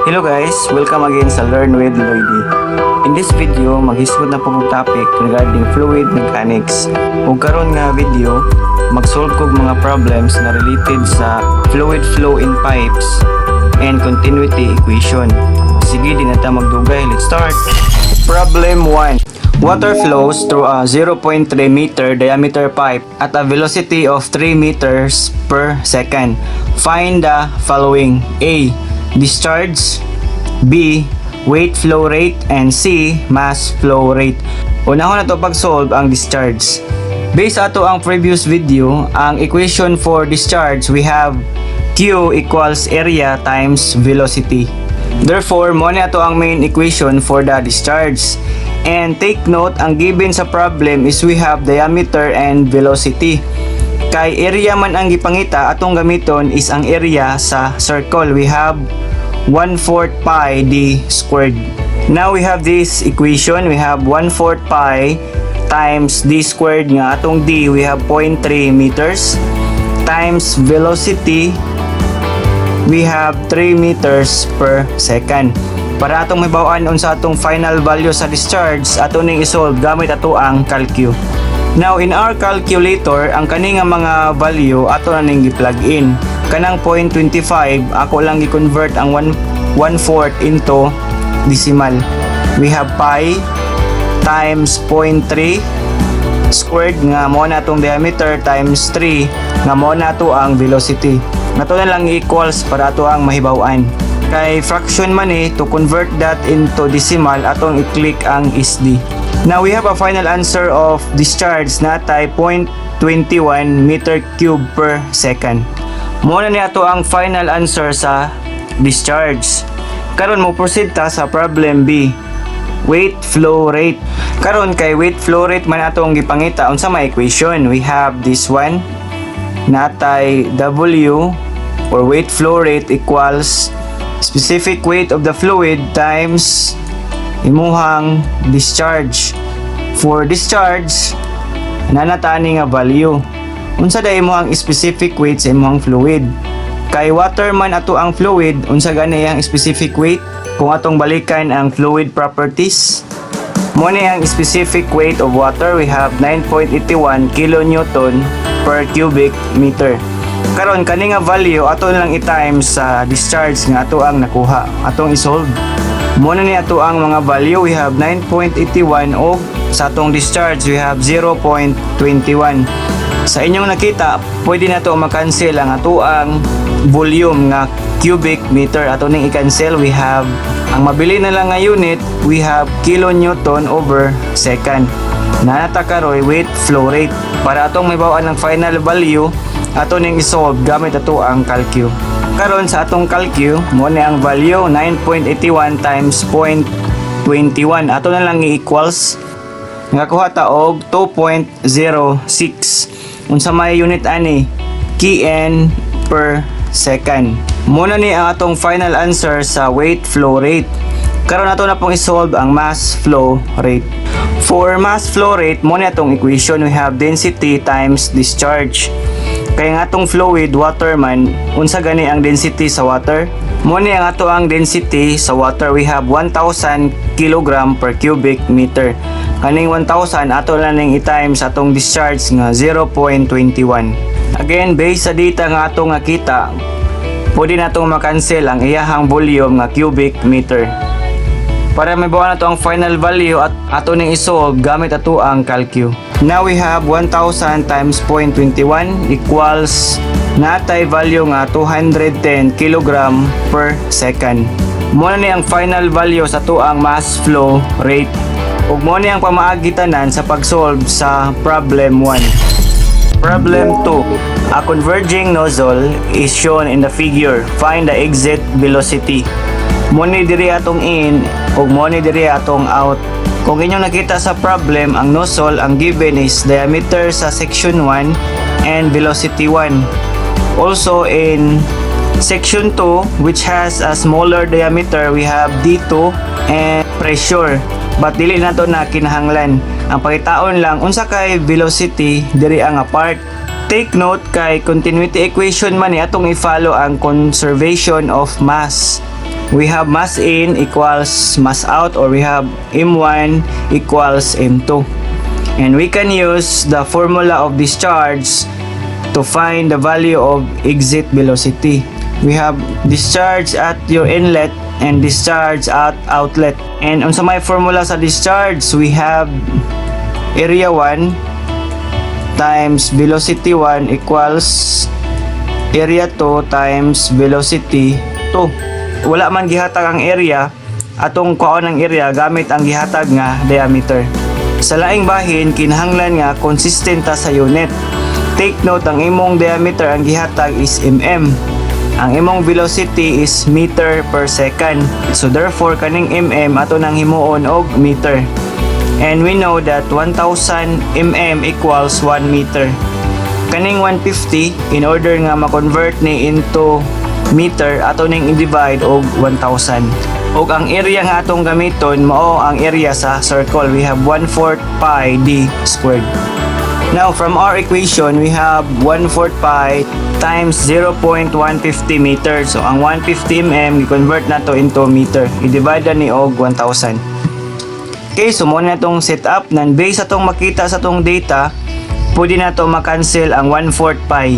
Hello guys! Welcome again sa Learn with Lloydie. In this video, maghisgot na po kog topic regarding fluid mechanics. Ug karon nga video, mag-solve kog mga problems na related sa fluid flow in pipes and continuity equation. Sige, di na ta magdugay. Let's start! Problem 1. Water flows through a 0.3 meter diameter pipe at a velocity of 3 meters per second. Find the following: A. Discharge. B. Weight flow rate. And C. Mass flow rate. Unahon nato pag-solve ang discharge. Based ato ang previous video, ang equation for discharge, we have Q equals area times velocity. Therefore, mao ni ato ang main equation for the discharge. And take note, ang given sa problem is we have diameter and velocity. Kay area man ang gipangita, atong gamiton is ang area sa circle. We have 1/4 pi d squared. Now we have this equation. We have 1/4 pi times d squared, nga atong d, we have 0.3 meters, times velocity, we have 3 meters per second. Para atong mahibaw-an unsa atong final value sa discharge, ato ning isolve gamit ato ang calcu. Now in our calculator, ang kani nga mga value ato na ning gi-plug in. Kanang 0.25, ako lang gi-convert ang 1 1/4 into decimal. We have pi times 0.3 squared, nga mao na atong diameter, times 3, nga mao na ato ang velocity. Ato na lang equals para ato ang mahibaw-an. Kay fraction man eh, to convert that into decimal, atong i-click ang SD. Now we have a final answer of discharge na tay 0.21 meter cube per second. Mao na ni ato ang final answer sa discharge. Karon mo proceed ta sa problem B. Weight flow rate. Karon kay weight flow rate man atong gipangita, unsa may equation? We have this one, natay W or weight flow rate equals specific weight of the fluid times imuhang discharge. For discharge, nanatani nga value. Unsa da imuhang specific weight sa imuhang fluid? Kay water man ato ang fluid, unsa gani ang specific weight? Kung atong balikan ang fluid properties, mao ni ang specific weight of water, we have 9.81 kilonewton per cubic meter. Karon kani nga value ato na lang i-times sa discharge nga ato ang nakuha. Atong i-solve. Mao na ni ato ang mga value, we have 9.81 og sa atong discharge we have 0.21. Sa inyong nakita, pwede na to ma-cancel ang ato ang volume nga cubic meter. Ato ning i-cancel, we have ang mabili na lang nga unit, we have kilonewton over second. Naa na ta karoy weight flow rate. Para atong mahibaw-an ang final value, ato ning i-solve gamit ato ang calcu. Karon sa atong calcu, mao ni ang value 9.81 times 0.21. Ato na lang i-equals, nakakuha ta og 2.06. Unsa may unit ani? KN per second. Mao na ni ang atong final answer sa weight flow rate. Karon ato na pong i-solve ang mass flow rate. For mass flow rate, mao ni atong equation, we have density times discharge. Kay ang atong fluid water man, unsa gani ang density sa water? Mao ni ang ato ang density sa water, we have 1,000 kilogram per cubic meter. Kaning 1,000 ato lang ning i-times atong discharge nga 0.21. Again, based sa data nga atong nakita, pwede natong ma-cancel ang iyahang volume nga cubic meter. Para mahibaw-an nato ang final value at ato ning isolve gamit ato ang calcu. Now we have 1,000 times 0.21 equals natay value nga 210 kilogram per second. Mao na ni ang final value sa ato ang mass flow rate. Ug mao ni ang pamaagi tanan sa pag-solve sa problem 1. Problem 2. A converging nozzle is shown in the figure. Find the exit velocity. Mao ni diri atong in ug mao ni diri atong out. Kung inyong nakita sa problem, ang nozzle ang given is diameter sa section 1 and velocity 1. Also in section 2, which has a smaller diameter, we have D2 and pressure. But dili na to na kinahanglan. Ang pangitaon lang unsa kay velocity diri ang part. Take note, kay continuity equation man ni, atong i-follow ang conservation of mass. We have mass in equals mass out or we have M1 equals M2. And we can use the formula of discharge to find the value of exit velocity. We have discharge at your inlet and discharge at outlet. And unsa may formula sa discharge, we have area 1 times velocity 1 equals area 2 times velocity 2. Wala man gihatag ang area, atong kuhaon ang area gamit ang gihatag nga diameter. Sa laing bahin, kinahanglan nga consistent ta sa unit. Take note, ang imong diameter ang gihatag is mm. Ang imong velocity is meter per second. So therefore, kaning mm ato nang himuon og meter. And we know that 1000 mm equals 1 meter. Kaning 150, in order nga ma-convert ni into meter, ato ning i-divide og 1000. Og ang area nga atong gamiton mao ang area sa circle. We have 1/4 pi d squared. Now, from our equation, we have 1/4 pi times 0.150 meter. So, ang 150 mm, i-convert na to into meter. I-divide na ni og 1,000. Okay, so mao na itong setup. Nan base atong makita sa atong data, pwede na to ma-cancel ang 1/4 pi.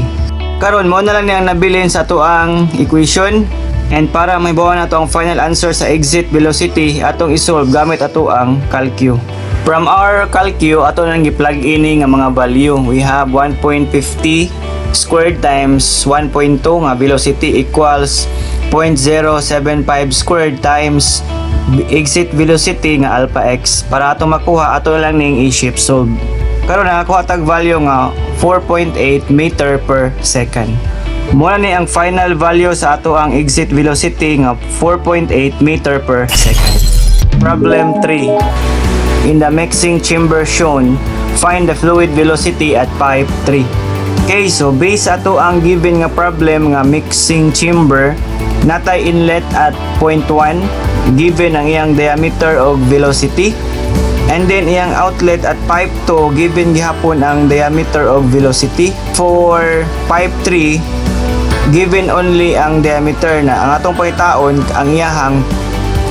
Karon mao na lang niyang nabilin sa atoang equation. And para mahibaw na to ang final answer sa exit velocity, atong isolve gamit ato ang calcu. From our calcu, ato nang gi-plug in nga mga value. We have 1.50 squared times 1.2 nga velocity equals 0.075 squared times exit velocity nga alpha x. Para ato makuha, ato lang ning i-shift solve. Karon nakakuha tag value nga 4.8 meter per second. Mao na ni ang final value sa ato ang exit velocity nga 4.8 meter per second. Problem 3. In the mixing chamber shown, find the fluid velocity at pipe 3. Okay, so base ato ang given nga problem nga mixing chamber, natay inlet at 0.1, given ang iyang diameter og velocity. And then iyang outlet at pipe 2, given gihapon ang diameter og velocity. For pipe 3, given only ang diameter na ang atong pangitaon ang iyahang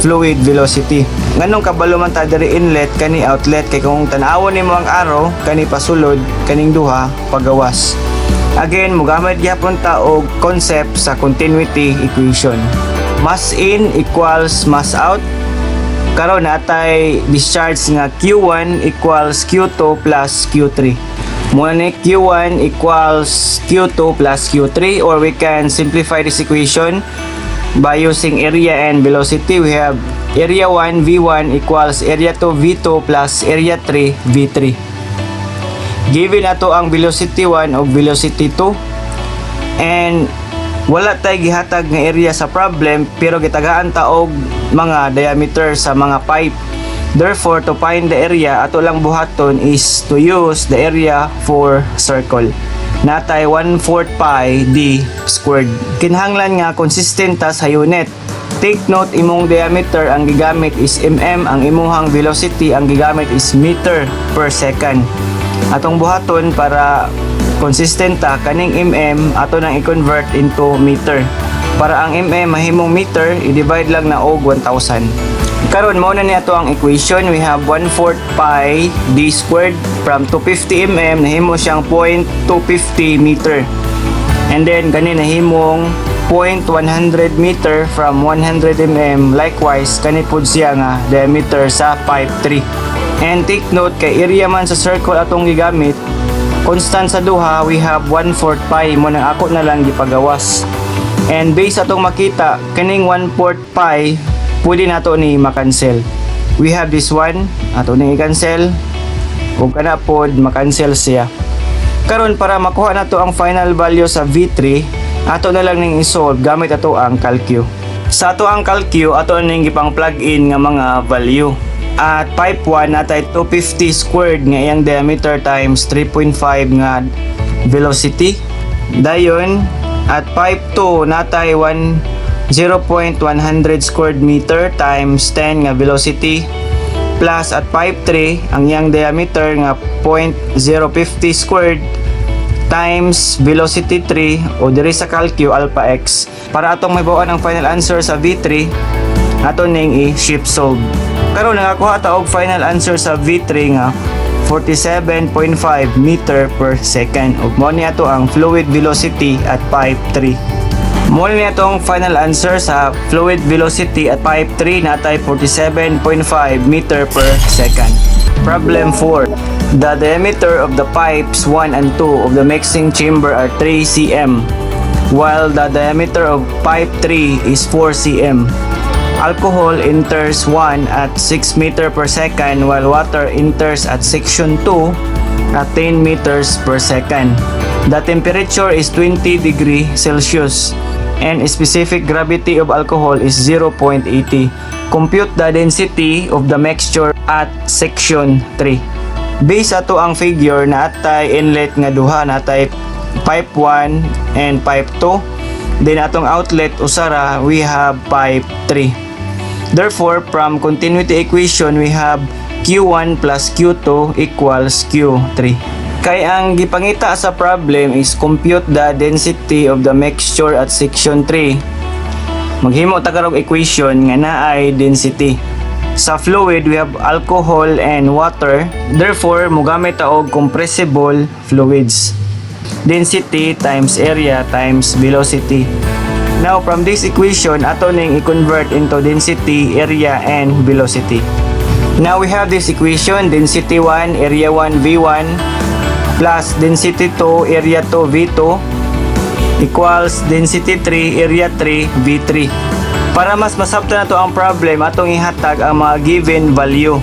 fluid velocity. Nganong kabalo man ta diri inlet kani outlet? Kay kung tan-awon nimo ang arrow, kani pasulod, kaning duha pagawas. Again, mogamit gyapon ta og concept sa continuity equation. Mass in equals mass out. Karon natay discharge nga Q1 equals Q2 plus Q3. Mao ni Q1 equals Q2 plus Q3, or we can simplify this equation by using area and velocity. We have area 1 V1 equals area 2 V2 plus area 3 V3. Given ato ang velocity 1 og velocity 2 and wala tay gihatag nga area sa problem, pero gitagaan ta og mga diameter sa mga pipe. Therefore, to find the area, ato lang buhaton is to use the area for circle. Natay 1/4 pi d squared. Kinahanglan nga consistent ta sa unit. Take note, imong diameter ang gigamit is mm, ang imuhang velocity ang gigamit is meter per second. Atong buhaton para consistent ta, kaning mm ato nang i-convert into meter. Para ang mm mahimong meter, i-divide lang na og 1,000. Karon mao na ni ato ang equation. We have 1/4 pi d squared. From 250 mm nahimo siyang 0.250 meter. And then kani nahimong 0.100 meter from 100 mm. Likewise, kani pud siya nga diameter sa pipe 3. And take note, kay area man sa circle atong gigamit, constant sa duha, we have 1/4 pi, mao nang ako na lang gipagawas. And base atong makita, kaning 1/4 pi pwede nato ni ma-cancel. We have this one, ato ni i-cancel ug kana pod ma-cancel siya. Karon, para makuha nato ang final value sa V3, ato na lang ning i-solve gamit ato ang calcu. Sa ato ang calcu, ato ning gipang plug in nga mga value. At pipe 1, natay 250 squared nga iyang diameter times 3.5 nga velocity. Dayon at pipe 2, natay 1 0.100 squared meter times 10 nga velocity, plus at pipe 3, ang iyang diameter nga 0.050 squared times velocity 3 o diri sa calcu alpha x. Para atong mahibaw-an ang final answer sa V3, ato ning i-shift solve. Karon nakakuha ta og final answer sa V3 nga 47.5 meter per second ug mao ni ato ang fluid velocity at pipe 3. Mao ni atong final answer sa fluid velocity at pipe 3, natay 47.5 meter per second. Problem 4. The diameter of the pipes 1 and 2 of the mixing chamber are 3 cm, while the diameter of pipe 3 is 4 cm. Alcohol enters 1 at 6 meter per second while water enters at section 2 at 10 meters per second. The temperature is 20 degree Celsius and specific gravity of alcohol is 0.80. Compute the density of the mixture at section 3. Based ato ang figure, natay inlet nga duha, natay pipe 1 and pipe 2. Then atong outlet usa ra, we have pipe 3. Therefore, from continuity equation, we have Q1 plus Q2 equals Q3. Kay ang gipangita sa problem is compute the density of the mixture at section 3. Maghimo ta karong equation nga naay density. Sa fluid, we have alcohol and water. Therefore, mogamit ta og compressible fluids. Density times area times velocity. Now, from this equation, ato ning i-convert into density, area, and velocity. Now, we have this equation, density 1, area 1, V1, plus density 2, area 2, V2, equals density 3, area 3, V3. Para mas masabtan nato ang problem, atong ihatag ang mga given value.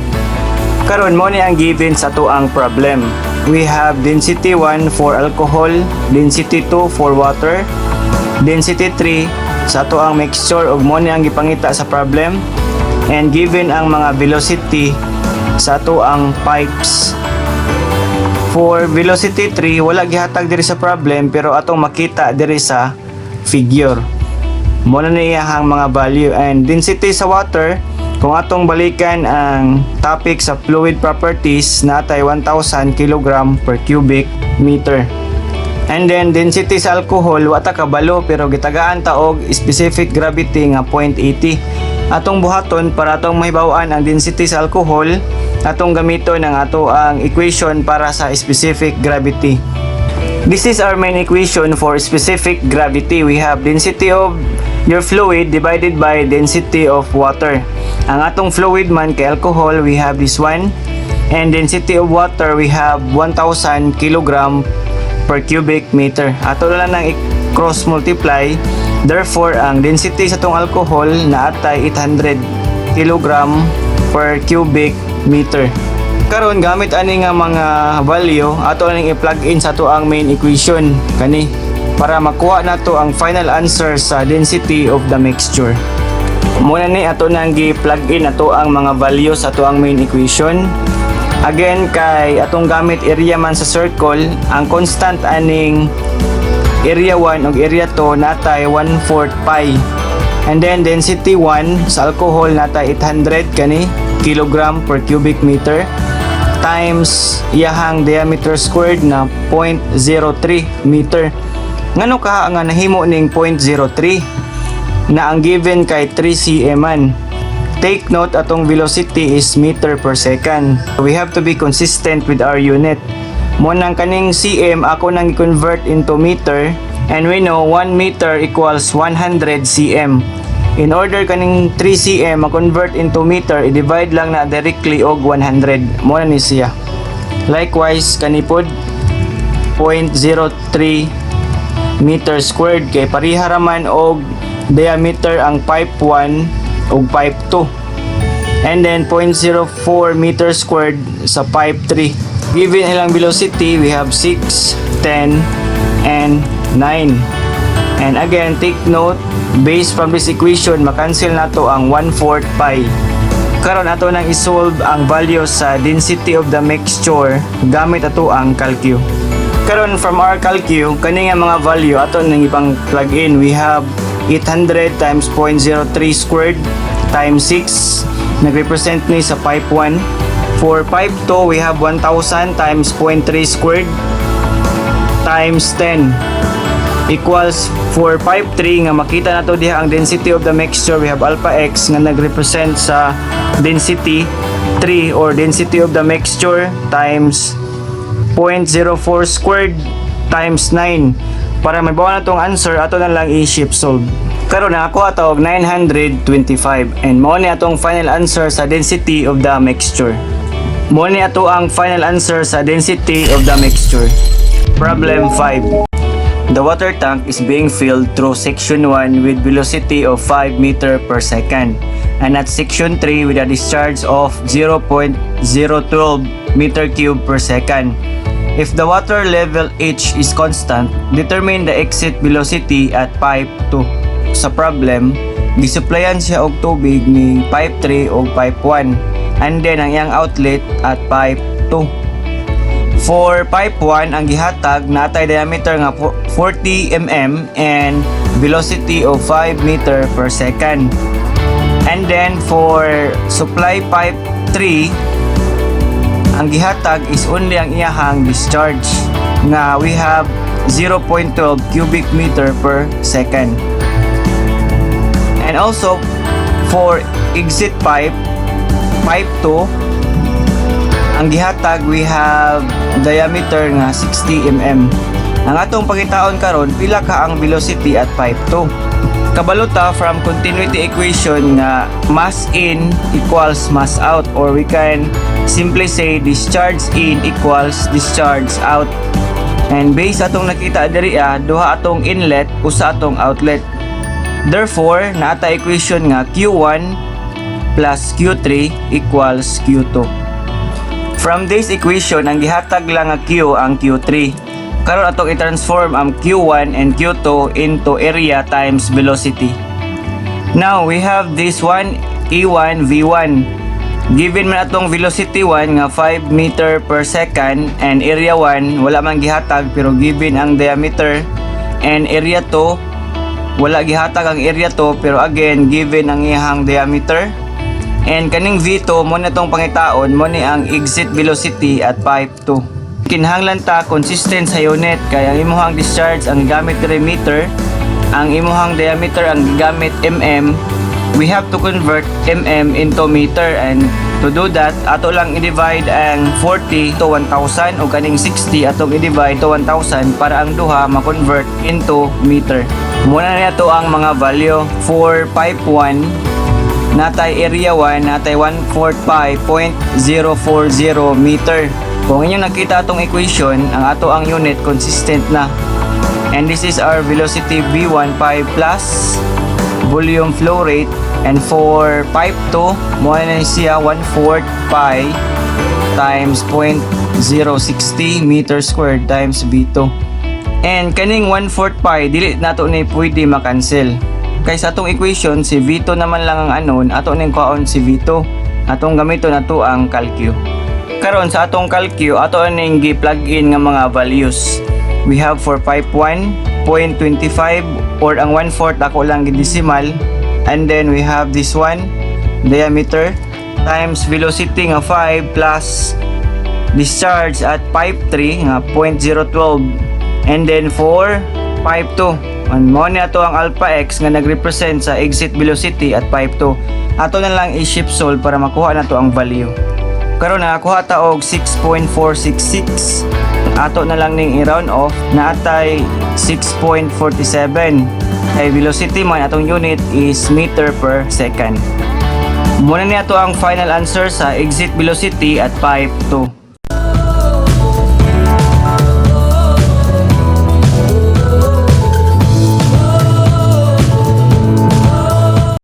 Karon mao ni ang given sa ato ang problem. We have density 1 for alcohol, density 2 for water, density 3 sa ato ang mixture ug mao ni ang gipangita sa problem, and given ang mga velocity sa ato ang pipes. For velocity 3, wala gihatag diri sa problem pero atong makita diri sa figure. Mao na niya ang mga value. And density sa water, kung atong balikan ang topic sa fluid properties, natay 1000 kg per cubic meter. And then density sa alcohol, wa ta kabalo pero gitagaan ta og specific gravity nga 0.80. Atong buhaton para atong mahibaw-an ang density sa alcohol, atong gamiton ang ato ang equation para sa specific gravity. This is our main equation for specific gravity. We have density of your fluid divided by density of water. Ang atong fluid man kay alcohol, we have this one. And density of water, we have 1,000 kilogram per cubic meter. Ato na lang nang i-cross multiply. Therefore, ang density sa atong alcohol natay 800 kilogram per cubic meter. Karon gamit ani nga mga value, ato ning i-plug in sa ato ang main equation kani para makuha nato ang final answer sa density of the mixture. Mao na ni ato nang gi-plug in ato ang mga value sa ato ang main equation. Again, kay atong gamit area man sa circle, ang constant aning area 1 ug area 2 natay 1/4 pi. And then density 1 sa alcohol natay 800 kani kilogram per cubic meter times iyahang diameter squared na 0.03 meter. Ngano kaha nga nahimo ning 0.03 na ang given kay 3 cm man? Take note, atong velocity is meter per second. We have to be consistent with our unit. Mao nang kaning cm ako nang i-convert into meter, and we know 1 meter equals 100 cm. In order kaning 3 cm ma-convert into meter, i-divide lang na directly og 100. Mao na ni siya. Likewise, kani pod 0.03 meter squared kay pareha raman og diameter ang pipe 1 ug pipe 2. And then 0.04 meter squared sa pipe 3. Given ilang velocity, we have 6, 10, and 9. And again, take note, based from this equation, makancel nato ang 1/4 pi. Karon ato nang isolve ang value sa density of the mixture gamit ato ang calcu. Karon from our calcu, kani nga mga value ato nang ipang plug in. We have 800 times 0.03 squared times 6, nagrepresent ni sa pipe 1. For pipe 2, we have 1000 times 0.3 squared times 10. times 10 equals for pipe 3 nga makita nato diha ang density of the mixture. We have alpha x nga nagrepresent sa density 3 or density of the mixture times 0.04 squared times 9. Para mabawa na tong answer, ato na lang i-shift solve. Karon nakakuha ta og 925 and mao ni atong final answer sa density of the mixture. Mao ni ato ang final answer sa density of the mixture. Problem 5. The water tank is being filled through section 1 with velocity of 5 meter per second and at section 3 with a discharge of 0.012 meter cube per second. If the water level H is constant, determine the exit velocity at pipe 2. Sa problem, gisupplyan siya og tubig ni pipe 3 o pipe 1 and then ang iyang outlet at pipe 2. For pipe 1, ang gihatag natay diameter nga 40 and velocity of 5 meter per second. And then for supply pipe 3, ang gihatag is only ang iyahang discharge nga we have 0.12 cubic meter per second. And also for exit pipe, pipe 2, ang gihatag we have diameter nga 60 mm. Ang atong pangitaon karon, pila ka ang velocity at pipe 2. Kabalo ta from continuity equation nga mass in equals mass out, or we can simply say discharge in equals discharge out. And based atong nakita diri ah, duha atong inlet, usa atong outlet. Therefore, naa ta equation nga Q1 plus Q3 equals Q2. From this equation, ang gihatag lang nga Q ang Q3. Karon atong i-transform ang Q1 and Q2 into area times velocity. Now, we have this one, E1 V1. Given man atong velocity 1 nga 5 meter per second and area 1 wala man gihatag pero given ang diameter, and area 2, wala gihatag ang area 2 pero again given ang iyang diameter. And kaning V2 mo na tong pangitaon, mo ni ang exit velocity at pipe 2. Kinahanglan ta consistent sa unit kay ang imuhang discharge ang gigamit diri meter, ang imuhang diameter ang gigamit mm. We have to convert into meter, and to do that, ato lang i-divide ang 40 to 1,000 o kaning 60 atong i-divide to 1,000 para ang duha ma-convert into meter. Muna na ato ang mga value. For pipe 1, natay area 1, natay 145.040 meter. Kung inyong nakita atong equation, ang ato ang unit consistent na. And this is our velocity V1, 5 plus volume flow rate, and for pipe 2, mo na siya 1/4 pi times 0.060 meter squared times V2. And kaning 1/4 pi dili nato ni pwede ma-cancel. Kay sa atong equation si V2 naman lang ang unknown, ato ning kuhaon si V2. Atong gamiton nato ang calcu. Karon sa atong calcu, ato ning gi-plug in nga mga values. We have for pipe 1, 0.25 or ang 1/4 ako lang gi-decimal, and then we have this one, diameter times velocity nga 5 plus discharge at pipe 3 nga 0.012, and then for pipe 2, and mo ni ato ang alpha x nga nagrepresent sa exit velocity at pipe 2. Ato na lang i-shift solve para makuha nato ang value. Karon nakakuha ta og 6.466. Ato na lang ning i-round off, naatay 6.47 kay velocity man, atong unit is meter per second. Muna niya to ang final answer sa exit velocity at pipe 2.